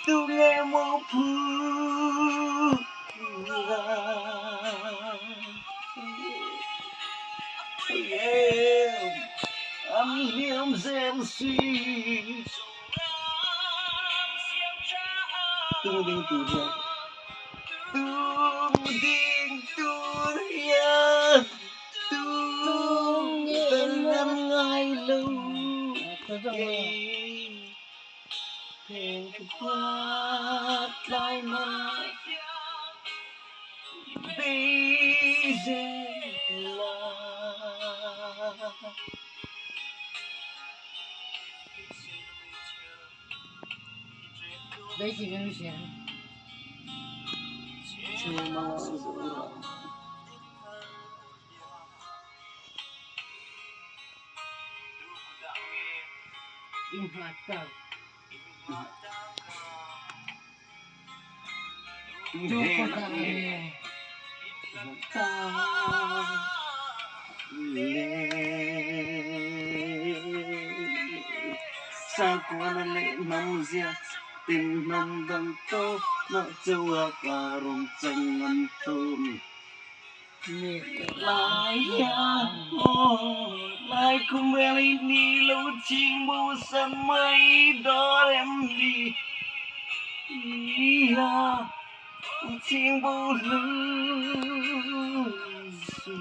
Tunge maw phur An hliam zel si. Tung ding tur hian Tung ding tur hian Tung lam ngai lo kei. Heng ka khuat lai ma bei zel la. Sakuana leh hnam zia tin hnam dang tawp nak chauha ka rawn cheng an tum. Lai kum vel i ni lo ching bo san mai dawn em ni Nia ching bo lu su.